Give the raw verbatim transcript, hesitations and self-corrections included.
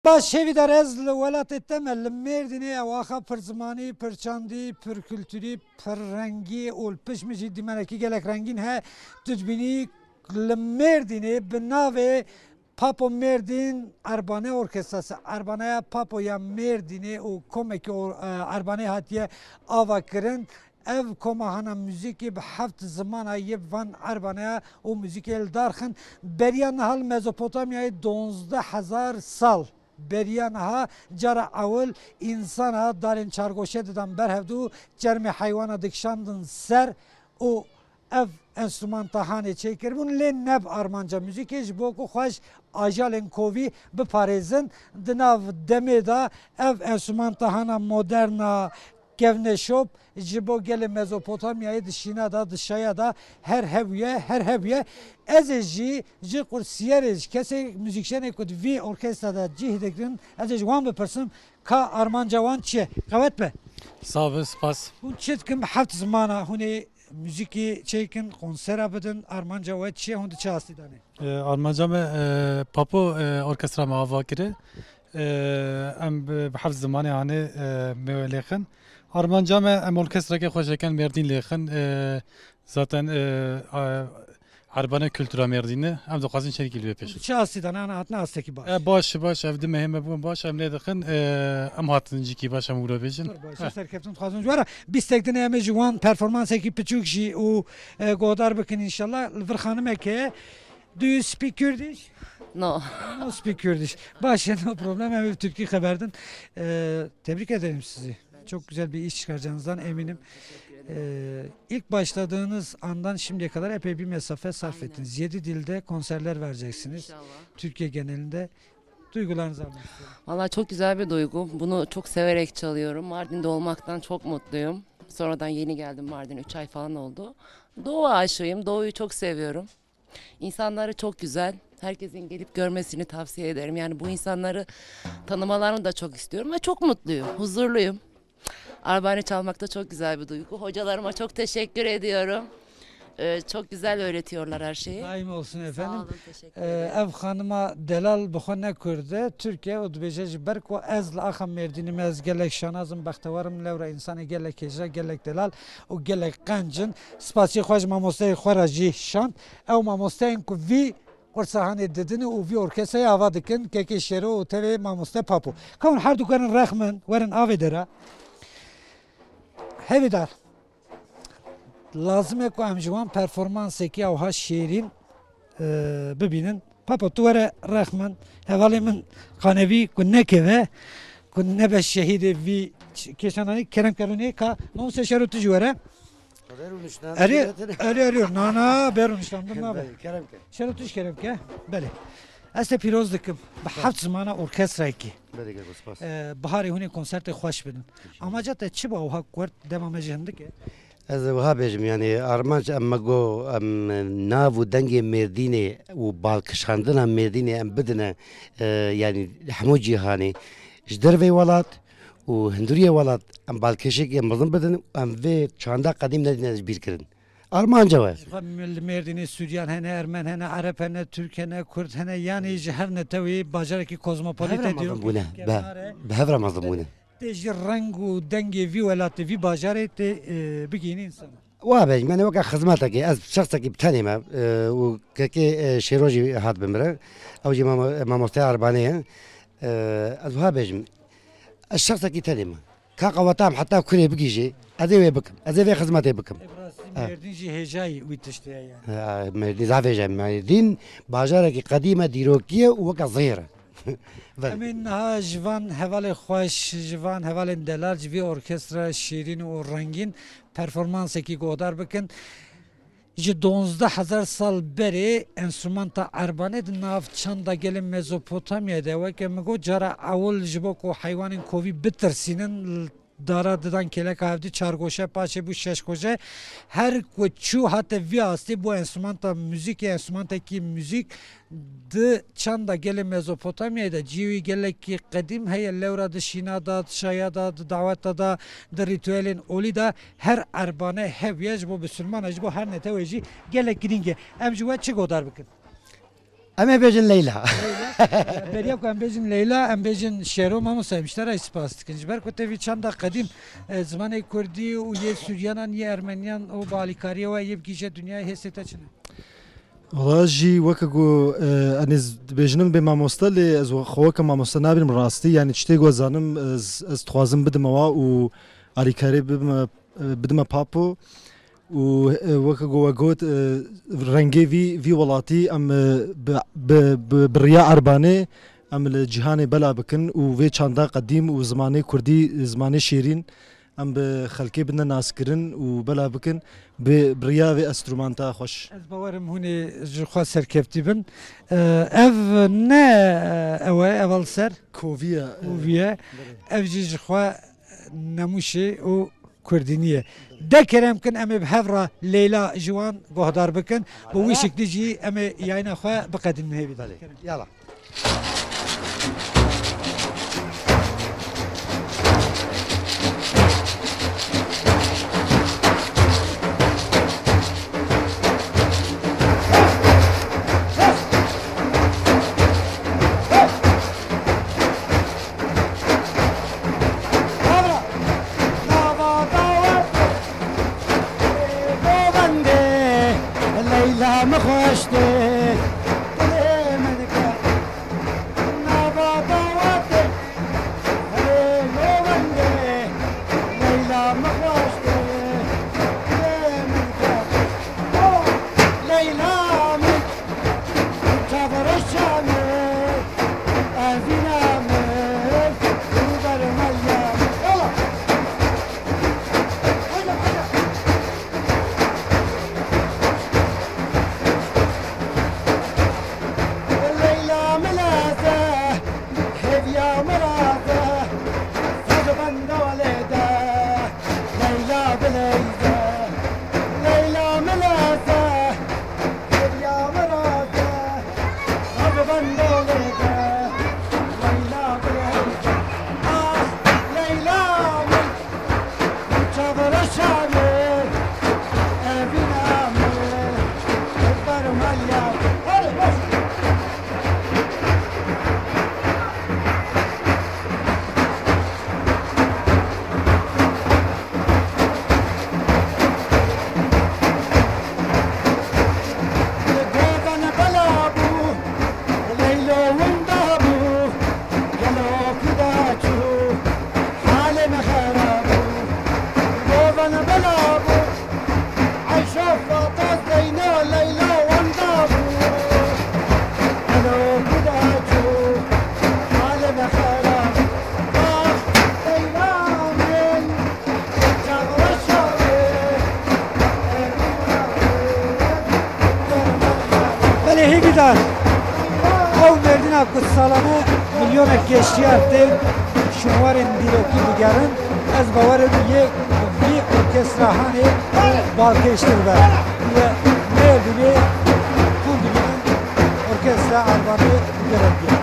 Baş hêvîdar ez li welatê te me, li Mêrdînê ew axa pir zimanî, pir çandî, pir kulturî, pir rengî û li pişt min jî dîmenekî gelek rengîn he. Tu dibînî li Mêrdînê bi navê Papo Mêrdîn Erbane Orkestrası, Erbaneya Papo ya Mêrdînê û komekî or-, e, Erbanê hatiye ava kirin. Ev koma hana muzîkê bi heft zimana yê van erbaneya û muzîkê li dar xin. Beriya niha li Mezopotamyayê donzdeh hezar sal beriya niha cara ewil însana darên çargoşe didan ber hevdû, çermê heywana dikişandin ser û ev enstrumanta hanê çêkiribûn, lê ne bi armanca muzîkê, ji bo ku xwe ji ajalên kovî biparêzin. Di nav demê de ev enstrumanta hana moderna kevneşop ji bo gelê Mezopotamyayê di şîna de, di şaya de her hebûye, her hebûye. Ez ê jî ji qursiyerê, ji kesê muzîkjenê ku di vî orkestra de cih digirin, ez ê ji wan bipirsim ka armanca wan çi ye? Qewet be. Sağ ol, spas. Hûn çi dikin bi heft zimana? Hûn ê muzîkê çêkin, konsera bidin, armanca we çi ye? Hûn di çi astî de ne? E, armanca me, e, Papo, e, orkestra me ava kire. E, em bi, bi heft zimanê hanê, e, me lêxin. Armanca me, em orkestrakê xwe jêken Mêrdîn lêxin. E, zaten, e, a, erbane kultura Mêrdîn e. Em dixwazin çênekî li wê pêş. Di çi astî de ne? Ana hatine astekî baş. E, baş, baş. Ev di mehê me bûn baş. Em lê dixin. E, em hatin cîkî baş, em wilo bêjin. Zor baş. Heh. Serkeftin dixwazin. Ji wara bîstek dinê em ê ji wan performansekî piçûk jî û, e, guhdar bikin înşallah. Li vir xanimeke. Do you speak Kurdish? No. No speak Kurdish. Baş, no problem. Em ê bi Tirkî xeber din. E, tebrik ederim sizi. Çok güzel bir iş çıkaracağınızdan eminim. Ee, ilk başladığınız andan şimdiye kadar epey bir mesafe sarf ettiniz. Yedi dilde konserler vereceksiniz. İnşallah. Türkiye genelinde duygularınızı almak istiyorum. Valla çok güzel bir duygu. Bunu çok severek çalıyorum. Mardin'de olmaktan çok mutluyum. Sonradan yeni geldim Mardin'e. Üç ay falan oldu. Doğu aşığıyım. Doğu'yu çok seviyorum. İnsanları çok güzel. Herkesin gelip görmesini tavsiye ederim. Yani bu insanları tanımalarını da çok istiyorum ve çok mutluyum, huzurluyum. Erbane çalmak da çok güzel bir duygu. Hocalarıma çok teşekkür ediyorum. Ee, çok güzel öğretiyorlar her şeyi. Daim olsun efendim. Sağ olun, teşekkür ederim. Ee, ev xanima delal bi xwe ne Kurd e, Tirk e û dibêje ji ber ku ez li axa Mêrdînî me, ez gelek şanaz im, bextewar im, lewra însanê gelek hêja, gelek delal û gelek qenc in. Spasiyê xwe ji mamosteyê xwe re jî şand. Ew mamosteyên ku vî qursa hanê didin û vî orkestrayê ava dikin, kekê Şêro û tevê mamoste Papo. Ka hûn her du werin rex min, werin avê dera. Hevîdar, lazim e ku em ji wan performansekî ewha şêrîn, e, bibînin. Papo, tu were rex min, hevalê min qanevî ku nekeve, ku nebe şehîdê vî ç-, kêşananî. Kerem ke rûnê ka, mamoste Şêro tu jî were. Erê, erê, erê, na, na, bê rûniştandin nabe. Belê, kerem ke. Şêro tu jî kerem ke. Belê. Ez te pîroz dikim. Bi heft zimana orkestrayekî. Belê, gelek spas. Ee, biharê hûn ê konsertê xweş bidin. Amaca te çi bû ewha ku wert dema me jî hindik e? Ez ê wiha bêjim, yanî armanc em me got, em nav û dengê Mêrdînê û balkişandina Mêrdînê em bidine, e, yanî hemû cîhanê. Ji derveyî welat û hundiriyê welat em balkêşiyekê mezin bidin, em vê çanda qedîm nedîne ji bîr kirin. Armanca we. Xwe li Mêrdînê Suryan hene, Ermen hene, Ereb hene, Tirk hene, Kurd hene, yanî ji her netewê bajarekî kozmopolite dîrokê bûne. Bi hev re mezin bûne. Tê ji reng û dengê vî welatê, vî bajarê tê, e, bigihînî însan. Wa be, me ne weke xizmetekê, ez şexsekî bi tenê me, e, û kekê, e, Şêro jî hat bi min re. Ew jî mamo-, mamosteya Erbanê ye. E, ez wiha bêjim, ez şexsekî tenê me. Ka qeweta em heta kurê bigihîjê, ez ê wê bikim. Ez ê vê xizmetê bikim. Ê, bi rastî Mêrdîn jî hêjayî wî tiştê ye yani. Ha, Mêrdîn zaf hêja ye. Mêrdîn bajarekî qedîm e, dîrokî ye û weke zêr e. Belê. Em ê niha ji van hevalê xweş, ji van hevalên delal, ji vî orkestra şîrîn û rengîn performansekî guhdar bikin. Ji donzdeh hezar sal berê enstrumenta erbanê di nav çanda gelê Mezopotamyayê de, weke min got, cara ewil ji bo ku heywanên kovî bitirsînin, dara didan kêleka hevdî, çargoşe, paşê bû şeşgoşe. Her ku çû hate vî astê, bû enstrumenta muzîkê, enstrumentekî muzîk. Di çanda gelê Mezopotamyayê de cihê wî gelekî qedîm heye, lewra di şîna de, di şaya de, di daweta de, di rîtuelên olî de her erbane hebûye, ji bo bisilmana, ji bo her netewê jî gelek girîng e. Em ji we çi godar bikin? Em ê bêjin Leyla. Beriya ku em bêjin Leyla, em bêjin Şêro. Mamosta, em ji te re spas dikin. Ji ber ku te vî çanda qedîm, e, zimanê kurdî û yê Suryanan, yê Ermeniyan û bi alîkariyê we yê bigihîje dinyayê, hêstê te çi ne? Wala jî weke ku, e, em ê z-, dibêjin bê mamoste, lê ez we-, xwe weke mamoste nabînim rastî. Yanî tiştê ku ez zanim, ez, ez dixwazim bidime wa û alîkariyê bidime, e, bidime papo. Û, e, weke ku we got, e, rengê vî, vî welatî em, e, bi, bi, bi, bi riya Erbanê em li cîhanê bela bikin û vê çanda qedîm û zimanê kurdî, zimanê şêrîn em bi xelkê bidine naskirin û bela bikin bi, bi riya vê enstrumanta xweş. Ez bawerim hûn ê ji xwe serkeftî bin. E, ev ne, e, ew e, ev e li ser Kovî ye. Kovî ye. Belê. Ev jî ji xwe nemûşê û kurdînî ye. De kerem kin, em ê bi hev re Leyla ji wan guhdar bikin. Bi wî şiklî jî em ê yayîna xwe biqedînin hêvî. Belê. Yala. Leyla min xweş tê, dilê min dike. Nava dawetê, hey govendê, Leyla min xweş tê, dilê min dike. Oh, Leyla min, çavreşa min, evîna min, û bermeliya min. Yala. Leyla min leze, hêviya min raze, saz benda lê de, Leyla bileyze. Leyla min leze, hêviya min raze, saz benda lê de, Leyla bileyze. Ah, Leyla min. Çavreşa min, evîna min, bermeliya. Hadi, baş. Godan bela bû, Leylo winda bû, gelo kuda çû, halê me xera bû. Godan bela bû, Ayşe Fata Zeyno Leylo winda bû, gelo kuda çû, halê me xera bû. Ah, Leyla min. Belê hêvîdar, ew mêrdîna ku salane milyonek geştiyar tên şûnwarên dîrokî digerin, ez bawer im yê vî orkestra hanê balkêştir be. Li Mêrdînê hûn dibînin orkestra Erbanê digerek.